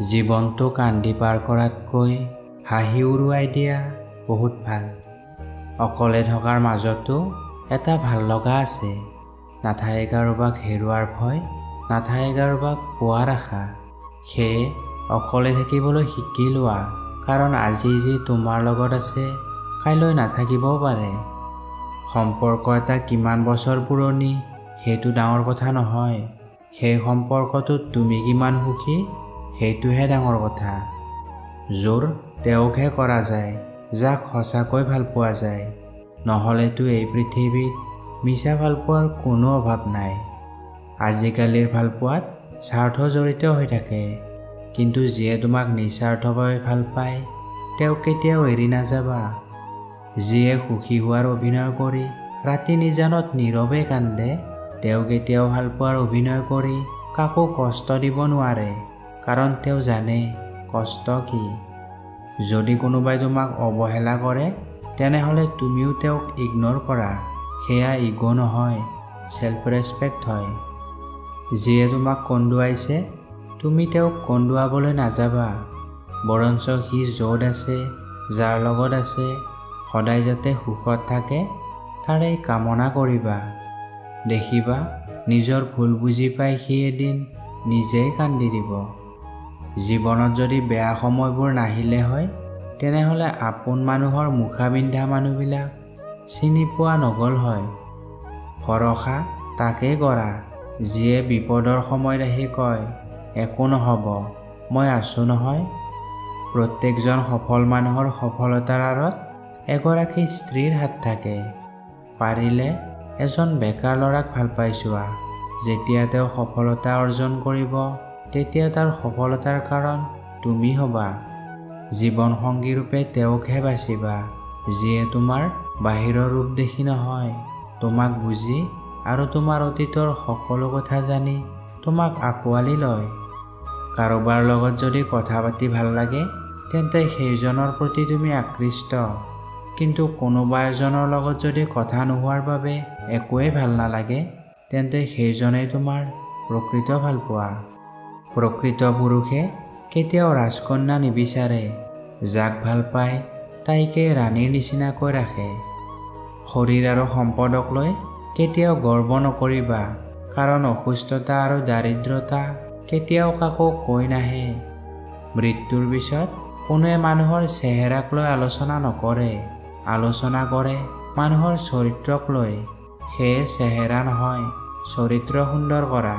জীৱনটো কান্দি পাৰ কৰাতকৈ হাঁহি উৰুৱাই দিয়া বহুত ভাল। অকলে থকাৰ মাজতো এটা ভাল লগা আছে। নাথাকে কাৰোবাক হেৰুৱাৰ ভয়, নাথাকে কাৰোবাক পোৱাৰ আশা। সেয়ে অকলে থাকিবলৈ শিকি লোৱা, কাৰণ আজি যি তোমাৰ লগত আছে কাইলৈ নাথাকিবও পাৰে। সম্পৰ্ক এটা কিমান বছৰ পুৰণি সেইটো ডাঙৰ কথা নহয়, সেই সম্পৰ্কটোত তুমি কিমান সুখী সেইটোহে ডাঙৰ কথা। জোৰ তেওঁকহে কৰা যায় যাক সঁচাকৈ ভাল পোৱা যায়, নহ'লেতো এই পৃথিৱীত মিছা ভালপোৱাৰ কোনো অভাৱ নাই। আজিকালিৰ ভালপোৱাত স্বাৰ্থ জড়িত হৈ থাকে, কিন্তু যিয়ে তোমাক নিস্বাৰ্থভাৱে ভাল পায় তেওঁক কেতিয়াও এৰি নাযাবা। যিয়ে সুখী হোৱাৰ অভিনয় কৰি ৰাতি নিজানত নীৰৱে কান্দে, তেওঁ কেতিয়াও ভালপোৱাৰ অভিনয় কৰি কাকো কষ্ট দিব নোৱাৰে, কাৰণ তেওঁ জানে কষ্ট কি। যদি কোনোবাই তোমাক অৱহেলা কৰে তেনেহ'লে তুমিও তেওঁক ইগন'ৰ কৰা, সেয়া ইগ' নহয়, চেল্ফ ৰেচপেক্ট হয়। যিয়ে তোমাক কন্দুৱাইছে তুমি তেওঁক কন্দুৱাবলৈ নাযাবা, বৰঞ্চ সি য'ত আছে, যাৰ লগত আছে, সদায় যাতে সুখত থাকে তাৰেই কামনা কৰিবা। দেখিবা নিজৰ ভুল বুজি পাই সি এদিন নিজেই কান্দি দিব। জীৱনত যদি বেয়া সময়বোৰ নাহিলে হয় তেনেহ'লে আপোন মানুহৰ মুখা পিন্ধা মানুহবিলাক চিনি পোৱা নগ'ল হয়। ভৰসা তাকেই কৰা যিয়ে বিপদৰ সময়ত আহি কয়, একো নহ'ব, মই আছোঁ নহয়। প্ৰত্যেকজন সফল মানুহৰ সফলতাৰ আঁৰত এগৰাকী স্ত্ৰীৰ হাত থাকে। পাৰিলে এজন বেকাৰ ল'ৰাক ভাল পাই চোৱা, যেতিয়া তেওঁ সফলতা অৰ্জন কৰিব তেতিয়া তাৰ সফলতাৰ কাৰণ তুমি হ'বা। জীৱনসংগী ৰূপে তেওঁকহে বাচিবা যিয়ে তোমাৰ বাহিৰৰ ৰূপ দেখি নহয়, তোমাক বুজি আৰু তোমাৰ অতীতৰ সকলো কথা জানি তোমাক আঁকোৱালি লয়। কাৰোবাৰ লগত যদি কথা পাতি ভাল লাগে তেন্তে সেইজনৰ প্ৰতি তুমি আকৃষ্ট, কিন্তু কোনোবা এজনৰ লগত যদি কথা নোহোৱাৰ বাবে একোৱেই ভাল নালাগে তেন্তে সেইজনেই তোমাৰ প্ৰকৃত ভালপোৱা। প্ৰকৃত পুৰুষে কেতিয়াও ৰাজকন্যা নিবিচাৰে, যাক ভাল পায় তাইকে ৰাণীৰ নিচিনাকৈ ৰাখে। শৰীৰ আৰু সম্পদক লৈ কেতিয়াও গৰ্ব নকৰিবা, কাৰণ অসুস্থতা আৰু দাৰিদ্ৰতা কেতিয়াও কাকো কৈ নাহে। মৃত্যুৰ পিছত কোনোৱে মানুহৰ চেহেৰাক লৈ আলোচনা নকৰে, আলোচনা কৰে মানুহৰ চৰিত্ৰক লৈ। সেয়ে চেহেৰা নহয়, চৰিত্ৰ সুন্দৰ কৰা।